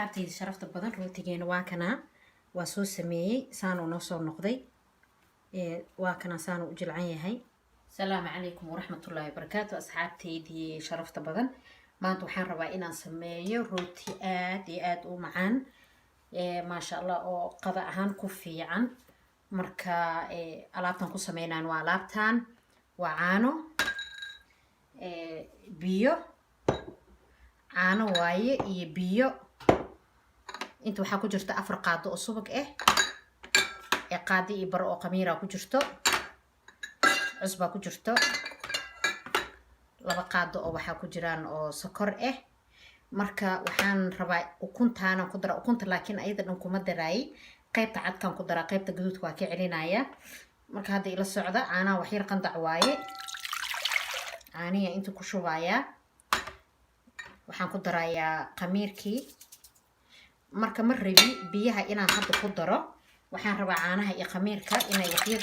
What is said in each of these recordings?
Asxaabtayda sharafta badan, rootigeena waa kanaa, waa soo sameeyey, saanuu noo soo noqday. Waa kanaa, saanuu u jilcan yahay. Asalaamu calaykum waraxmatullaahi wabarakaatu. Asxaabtaydii sharafta badan, maanta waxaan rabaa inaan sameeyo rooti aad iyo aad u macaan, maasha Allah, oo qada ahaan ku fiican. Marka alaabtan ku sameynaan waa alaabtan: waa caano, biyo, caano waaye iyo biyo. Inta waxaa ku jirta 4 qaado oo subag ah, ee qaado iyo bar oo qamiira ku jirto, cusbaa ku jirto, 2 qaado oo waxaa ku jiraan oo sokor ah. Marka waxaan rabaa ukuntaanan ku dara ukunta, laakiin ayada dhan kuma daraayay, qaybta cadkaan ku daraa, qaybta gaduudka waa ka celinaya. Marka hadda ila socda. Caanaha waxyar qandac waaye, caanihi inta ku shubayaa. Waxaan ku darayaa qamiirkii. Marka ma rabi biyaha inaan hadda ku daro, waxaan rabaa caanaha iyo khamiirka inay waxyar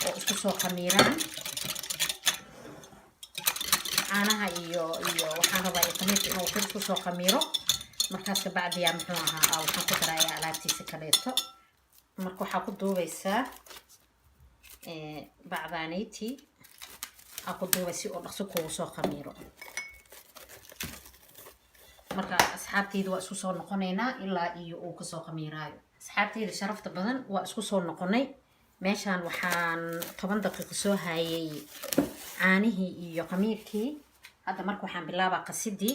oo isku soo khamiiraan. Caanaha iyo waxaan rabaa iyo khamiirka inuu waxyar isku soo khamiiro. Markaas kabacdiyaa, muxuu ahaa, waxaan ku darayaa alaabtiisa kaleeto. Marka waxaa ku duubaysaa bacdaanayti aa ku duubay si oo dhaqso kuugu soo khamiiro. Marka asxaabteyda, waa isku soo noqonaynaa ilaa iyo uu kasoo khamiiraayo. Asxaabteyda sharafta badan, waa isku soo noqonay. Meeshaan waxaan 10 daqiiqo soo hayay caanihii iyo khamiirkii. Hadda marka waxaan bilaabaa qasidii,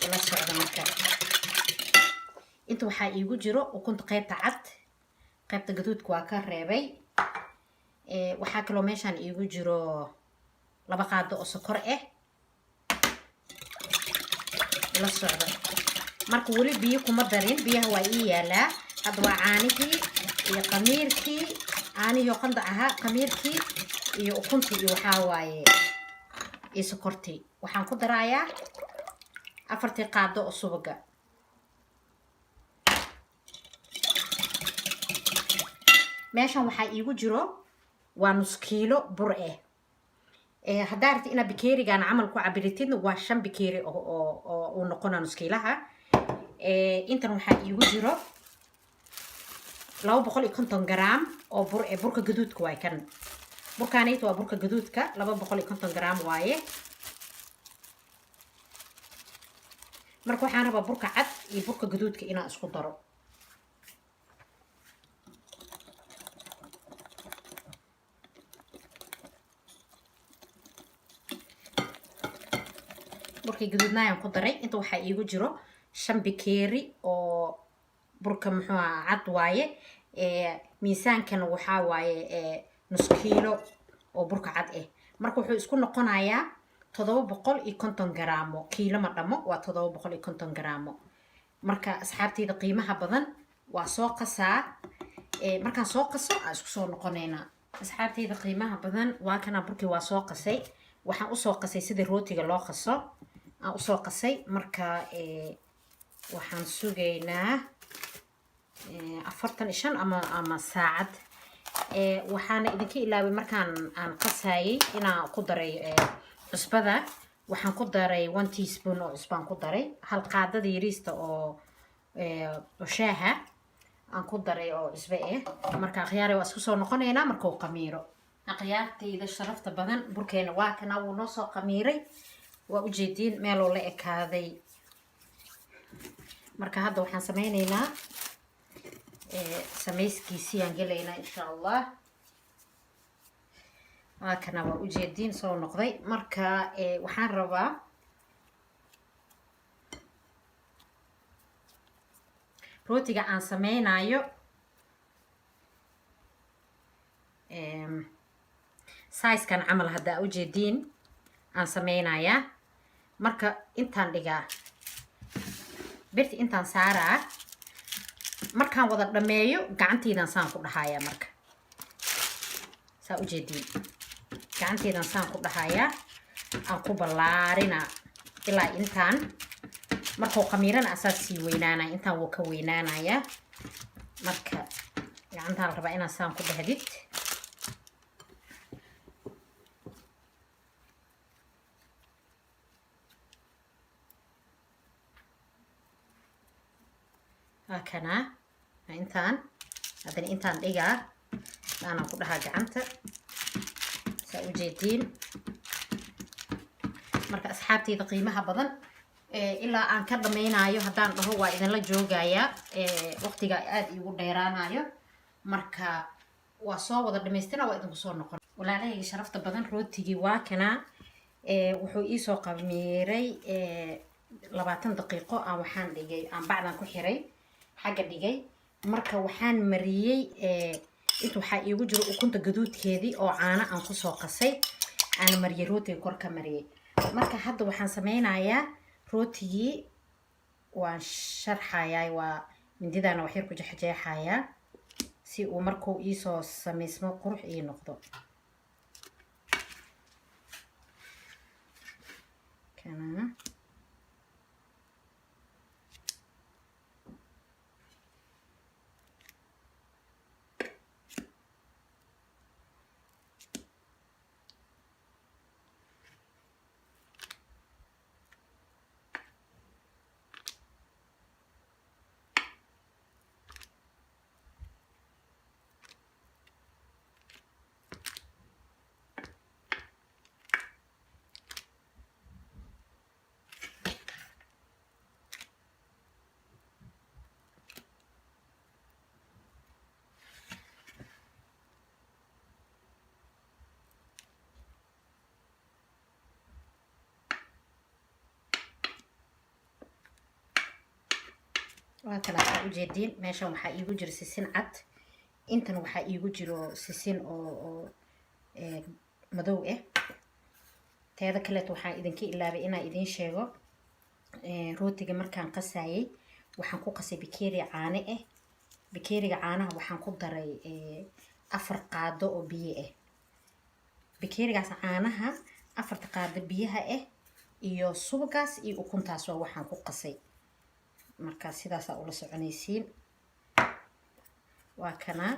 ila socda. Marka inta waxaa iigu jiro ukunta qaybta cad, qaybta gaduudka waa ka reebay. Waxaa kaloo meeshaan iigu jiro 2 qaado oo sokor ah. Ila socda. Marka weli biyo kuma darin, biyaha waa ii yaalaa. Hadda waa caanihii iyo qamiirkii, caanihii oo qandac ahaa, qamiirkii iyo ukuntii iyo waxaa waaye iyo sokortii. Waxaan ku darayaa afartii qaado oo subaga. Meeshan waxaa iigu jiro waa nus kiilo bur ah. Haddaa rabtid inaad bikeerigan camal ku cabiritidna, waa 5 bikeeri oo uu noqona nus kiilaha. Intan waxaa iigu jiro 250 garaam oo bur eh, burka gaduudka waay kan. Burkaanayta waa burka gaduudka, 250 garaam waaye. Marka waxaan rabaa burka cad iyo burka gaduudka inaan isku daro. Burkii gaduudnaayaan ku daray. Inta waxaa iigu jiro 5 bikeeri oo burka, muxuu aha, cad waaye. Miisaankana waxaa waaye nus kiilo oo burka cad ah. Marka wuxuu isku noqonayaa 750 garaamo. Kiilo ma dhamo, waa 750 garaamo. Marka asxaabteyda qiimaha badan, waa soo qasaa. Markaan soo qaso aan isku soo noqonaynaa. Asxaabteyda qiimaha badan, waa kana burkii, waa soo qasay. Waxaan usoo qasay sida rootiga loo qaso aan usoo qasay. Marka waxaan sugaynaa 45 ama saacad. Waxaana idinka ilaaway markaan aan qasayay inaan ku daray cusbada. Waxaan ku daray 1 teaspoon oo cusbaan ku daray, hal qaadada yariista oo shaaha aan ku daray oo cusbe ah. Marka akhyaare, waa isku soo noqonaynaa markuu qamiiro. Akhyaartayda sharafta badan, burkeena waa kana, wuu noo soo qamiiray, waa ujeediin meeloo la ekaaday. Marka hadda waxaan sameyneynaa samayskiisiyaan gelaynaa, insha Allah. Waa kana, waa ujeediin soo noqday. Marka waxaan rabaa rootiga aan sameynayo sizekan camal haddaa ujeediin aan sameynayaa. Marka intaan dhigaa birti, intaan saaraa. Markaan wada dhameeyo, gacantaydan saan ku dhahayaa. Marka saa ujeediin, gacantaydan saan ku dhahayaa, aan ku ballaarinaa ilaa intaan. Markuu khamiirana asaa sii weynaanaya, intaan wuu ka weynaanayaa. Marka gacantaan la rabaa inaad saan ku dhahdid. Waa kanaa. Intaan haddana intaan dhigaa, aanan ku dhahaa gacanta, saa ujeediin. Marka asxaabteyda qiimaha badan, ilaa aan ka dhammaynayo haddaan dhaho waa idinla joogayaa, waqtiga aada iigu dheeraanayo. Marka waa soo wada dhamaystina, waa idinku soo noqon. Walaalahayga sharafta badan, rootigii waa kanaa. Wuxuu iisoo qamiiray 20 daqiiqo. Aan waxaan dhigay, aan bacdan ku xiray, xagga dhigay. Marka waxaan mariyey, inta waxaa iigu jiro ukunta gaduudkeedii oo caano aan kusoo qasay, aan mariyey rootiga, kor ka mariyey. Marka hadda waxaan sameynayaa rootigii waan sharxayaa, waa mindidaana wax yar ku jeexjeexayaa si uu markuu iisoo samaysmo qurux ii noqdo. Kana waa kala waxaa ujeediin. Meeshan waxaa iigu jiro sisin cad, intan waxaa iigu jiro sisin oo madow ah. Teeda kaleeto, waxaan idinka ilaabay inaan idiin sheego, rootiga markaan qasayay waxaan ku qasay bakeeri caano ah. Bakeeriga caanaha waxaan ku daray 4 qaado oo biyo ah. Bakeerigaas caanaha, 4ta qaado biyaha ah iyo subagaas iyo ukuntaas waa waxaan ku qasay. Marka sidaasaa ula soconaysiin. Waa kanaa,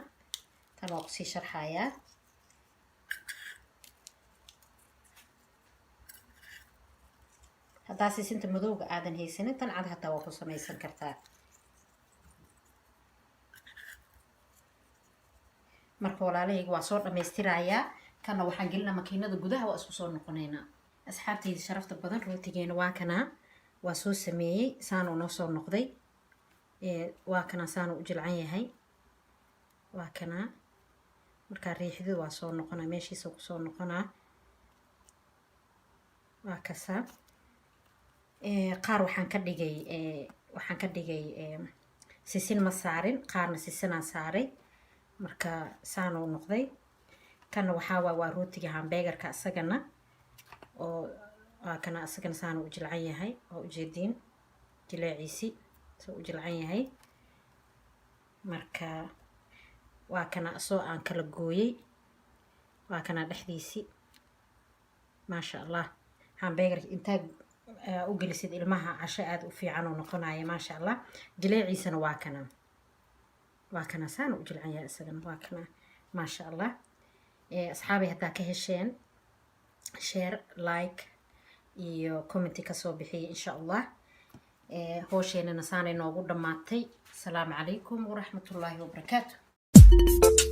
tan waa kusii sharxayaa. Haddaa sisinta madowga aadan haysanin, tan cad hataa waa ku samaysan kartaa. Marka walaalahayga, waa soo dhammaystirayaa. Kana waxaan gelinaa makiinada gudaha, waa isku soo noqonaynaa. Asxaabtayda sharafta badan, rootigeena waa kanaa, waa soo sameeyey, saanuu noo soo noqday. Waa kanaa, saanuu u jilcan yahay. Waa kanaa, markaa riixdida waa soo noqonaa, meeshiisa kusoo noqonaa. Waa kasaa. Qaar waxaan ka dhigay sisin ma saarin, qaarna sisinaan saaray. Marka saanuu noqday. Kana waxaa waa rootiga hamburgerka isagana oo waa kana. Isagana saanuu u jilcan yahay, waa ujeediin jileeciisi soo u jilcan yahay. Marka waa kana asoo aan kala gooyey, waa kana dhexdiisi. Maasha Allah, hamburgerka intaad u gelisid ilmaha, casho aada u fiican oo noqonaya. Maasha Allah, jileeciisana waa kana, waa kana, saana u jilcan yahay isagana. Waa kana, maasha Allah. Asxaabay, haddaa ka hesheen, share, like iyo comment kasoo bixiya insha Allah. Hoosheenana saanay noogu dhammaatay. Asalaamu calaykum waraxmatullaahi wabarakaatu.